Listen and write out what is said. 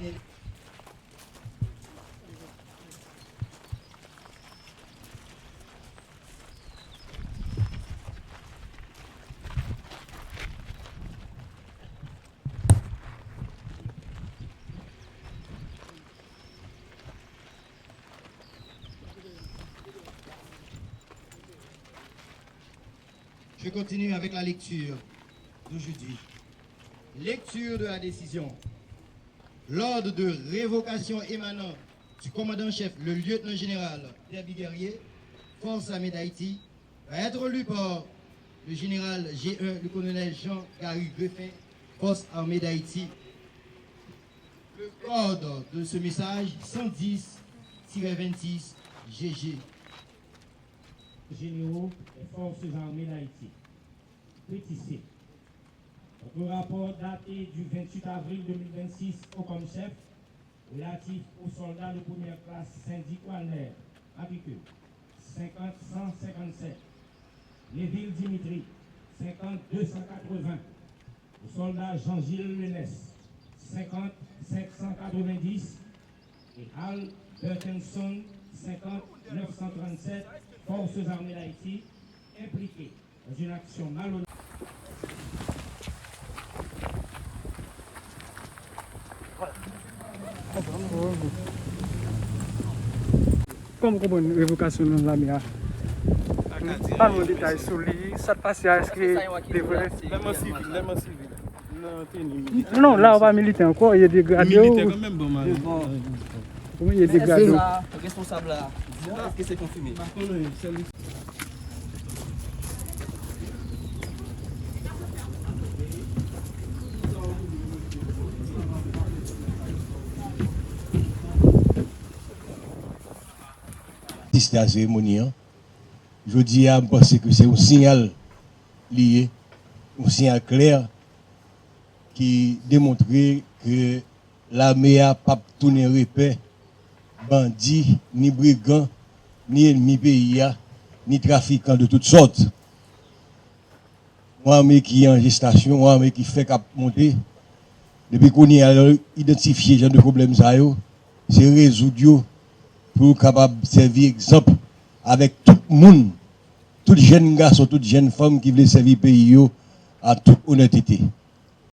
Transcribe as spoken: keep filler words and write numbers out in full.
Je continue avec la lecture d'aujourd'hui. Lecture de la décision. L'ordre de révocation émanant du commandant-chef, le lieutenant-général Derby Guerrier, Forces armées d'Haïti, va être lu par le général G un, le colonel Jean-Gary Griffin, Forces armées d'Haïti. Le code de ce message, cent dix tiret vingt-six G G. Généraux des Forces armées d'Haïti. Petit C. Votre rapport daté du vingt-huit avril deux mille vingt-six au COMCHEF relatif aux soldats de première classe Cindy Walner, matricule cinquante cent cinquante-sept, Neville Dimitri, cinquante deux cent quatre-vingts, au soldat Jean-Gilles Lenès, cinquante cinq cent quatre-vingt-dix, et Hal Berthenson, cinquante neuf cent trente-sept, Forces armées d'Haïti, impliqués dans une action malhonnête. Kòman w konprann revokasyon nan lame a? Ban nou detay sou li, sa k pase a, èske li vre? Lèman sivil, lèman sivil. Nan teni militè. Non, la ou pa militè ankò, yo degrade w. Militè kanmenm, bon, man. Kòman yo degrade w? Sa responsab la di la, èske se konfime? Asiste a seremoni an. Jodi a, m panse ke se yon siyal li ye, yon siyal klè ki demontre ke lame a p ap tounen repè bandi, ni brigan, ni ènmi peyi a, ni trafikan de tout sòt. Yon ame ki an jestasyon, yon ame ki fèk ap monte. Depi kounye a, lè w idantifye jan de pwoblèm sa yo, se rezoud yo pou yo kapab sèvi egzanp avèk tout moun, tout jèn gason, tout jèn fanm ki vle sèvi peyi yo an tout onètete.